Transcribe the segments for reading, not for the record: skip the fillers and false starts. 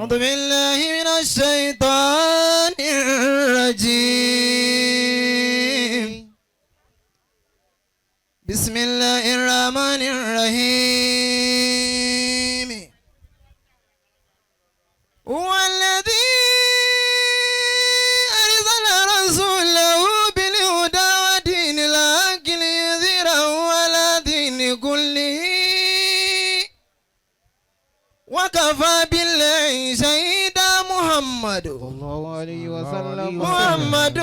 أعوذ بالله من الشيطان الرجيم. بسم الله الرحمن الرحيم. هو الذي أرسل رسوله بالهدى ودين الحق ليظهره على دين كله وكفى بالله شهيدا. محمد الله عليه وسلم. محمد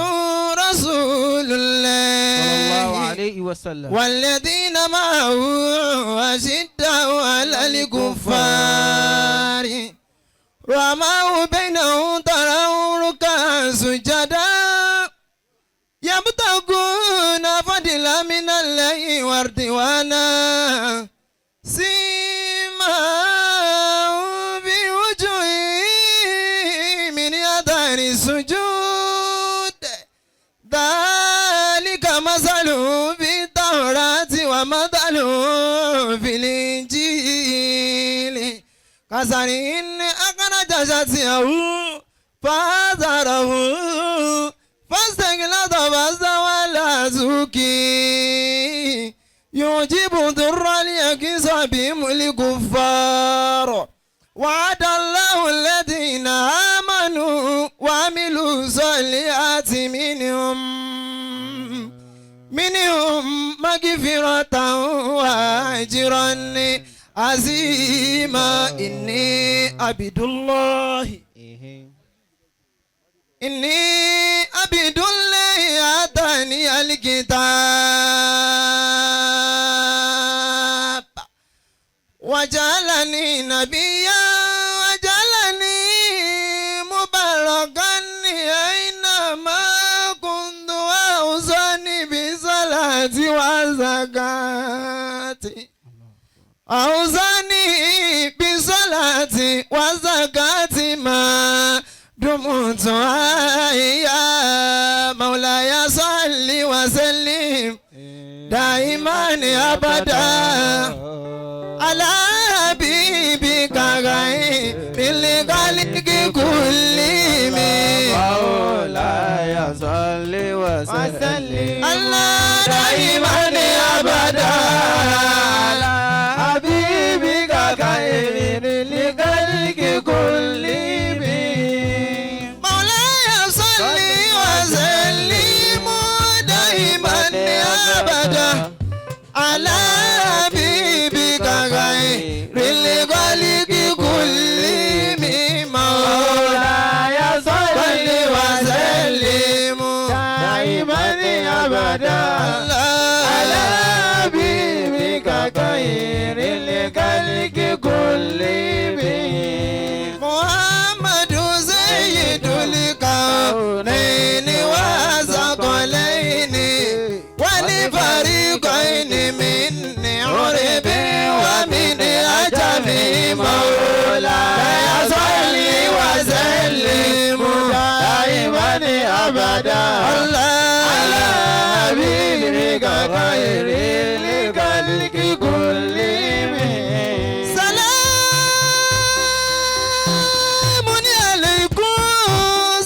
رسول صلى الله الله عليه وسلم. والذين معه أشداء على الكفار رحماء بينهم تراهم ركعا سجدا يبتغون فضلا من الله ورضوانا سيماهم في وجوههم من أثر السجود ذلك مثلهم في التوراة ومثلهم في الإنجيل كزرع أخرج شطأه فآزره فاستغلظ فاستوى على سوقه يعجب الزراع ليغيظ بهم الكفار وعد الله الذين آمنوا وعملوا الصالحات منهم مغفرة وأجرا عظيما. إني عبد الله إني عبد الله آتاني الكتاب وجعلني نبيا وجعلني مباركا أينما كنت وأوصاني بالصلاة والزكاة أوصاني بالصلاة والزكاة ما دمت حيا. مولاي صل وسلم دائما أبدا على حبيبك خير الخلق كلهم. مولاي صل وسلم الله دائما أبدا على حبيبك خير الخلق كلهم. مولاي صل وسلم دائما أبدا على حبيبك خير الخلق كلهم. مولاي صل صل وسلم دائما أبدا على حبيبك خير الخلق كلهم. محمد سيد الكونين وثقلين والفريقين من عرب ومن عجم. مولاي صل وسلم دائما أبدا الله على حبيبك خير الخلق كلهم. سلام عليكم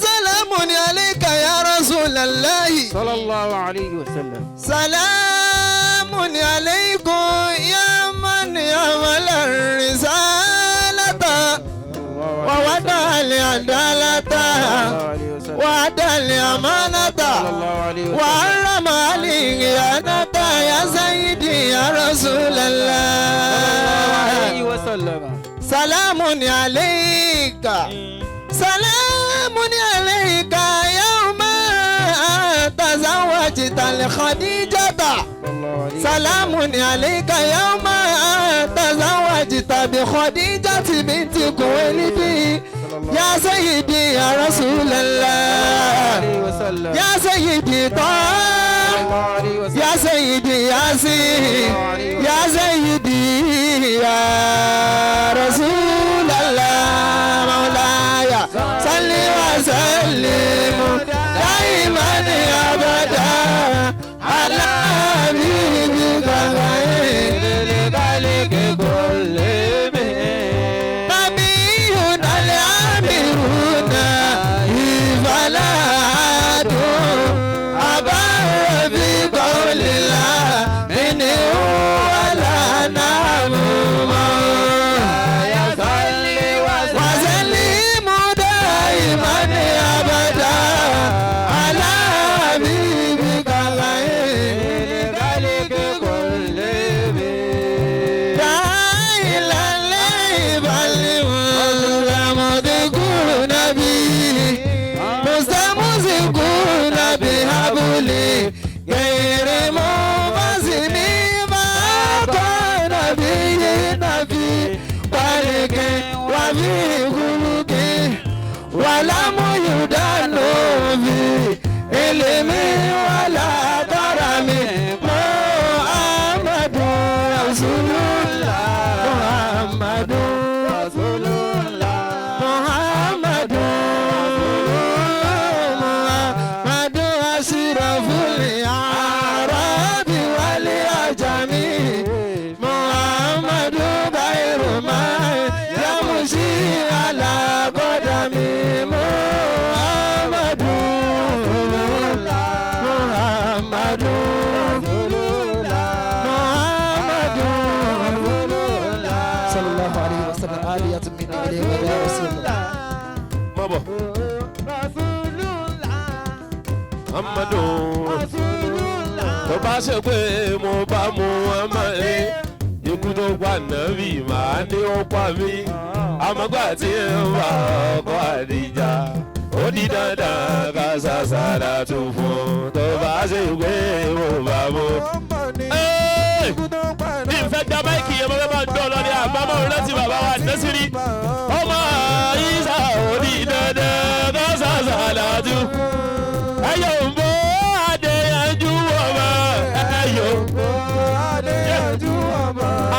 سلام عليك يا رسول الله. صلى الله عليه وسلم. سلام عليكم يا من يحمل الرسالة ووضع العدالة وأدى الأمانة وحرم عليه الخيانة يا سيدي يا رسول الله. عليه وسلم. سلام عليك سلام عليك يوم تزوجت الخديجة سلام عليك يوم تزوجت بخديجة بنت خويلد يا سيدي يا رسول الله. عليه وسلم. يا سيدي طه الله عليه وسلم. يا سيدي ياسين يا سيدي يا رسول الله. مولاي صل وسلم دائما ابدا على حبيبك خير الخلق كلهم. نبينا. Muhammadu. Tó bá ṣe pé mo bá mu wọn mọ́ ẹ, ikú tó pa nàbì màá ní ó pa mí. Àmọ́gbà tí ń bá ọkọ̀ àdìjà, ó di dandan ká ṣàṣàrà tún fún. Tó bá ṣe pé mo bá mu. Ẹ́ẹ̀! Ní ìfẹ́ gba máìkì yẹn, mo fẹ́ máa gbọ́ lọ ní àbámọ́ rántí bàbá wa Nẹ́sìrì. Ọmọ Ìsà, ó di dandan ká ṣàṣàrà tún. Ẹyọ ń bọ́ Adéyanjú ọmọ ẹyọ.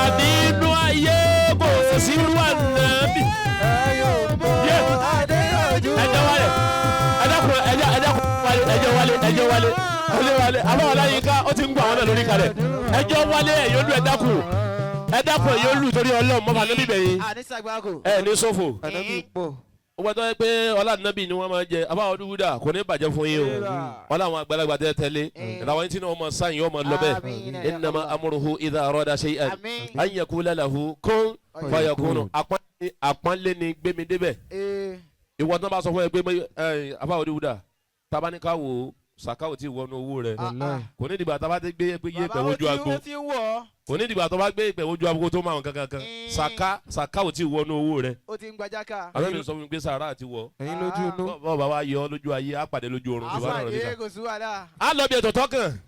Àní inú ayé kò sírú ànábì. Ẹjọ́ wálé, ẹjọ́ ẹjọ́ ẹjọ́ wálé, ẹjọ́ wálé, ẹjọ́ wálé, ẹjọ́ wálé. Àbáwọ̀ láyínká ó ti ń gbọ́ àwọn náà lórí kalẹ̀. Ẹjọ́ wálé, ẹ̀yọ́ lù, ẹ dákun, ẹ dákun, ẹ̀yọ́ lù torí Ọlọ́run mọ́fà níbí bẹ̀yìn. Àníṣàgbákò. Ẹ ní sófò. Ànábì pọ̀. Ó wọ́n tọ́ pé ọlá nàbì ni wọ́n máa jẹ. Àbáwọ̀ dúdú kò ní bàjẹ́ fún yín o. Ọlá àwọn àgbàlagbà tẹ́ tẹ́lẹ̀ ìràwọ̀ yín tí wọ́n máa sáyìn, wọ́n máa lọ bẹ́ẹ̀. Àmín. Innama amruhu idha arada shay'an Àmín. an yakula lahu kun fayakunu. Àpọ́nlé ni gbémi débẹ̀. Ìwọ tán bá sọ fún ẹ pé ẹ àbáwọ̀ dúdú tabaníkà wò sàkáwò tí wọnú owó rẹ, kò ní dìgbà tá a bá ti gbé pé yé pẹ̀ wojú agbo. Bàbá, ó ti ń wọ̀. Kò ní dìgbà tó bá gbé ìpẹ̀ wojú agbo tó máa kankan kan. Sàká sàká ò tí wọnú owó rẹ. Ó ti ń gbajáka. Àwọn ènìyàn sọ fún mi pé sàrà àti wọ. Ẹ̀yin lójú inú. Bọ́ọ̀ bá wa yọ ọ́ lójú ayé, á pàdé lójú oorun. Ṣùgbọ́n Àpàdé, kò sí wàhálà. á lọ bí ètò tọkàn.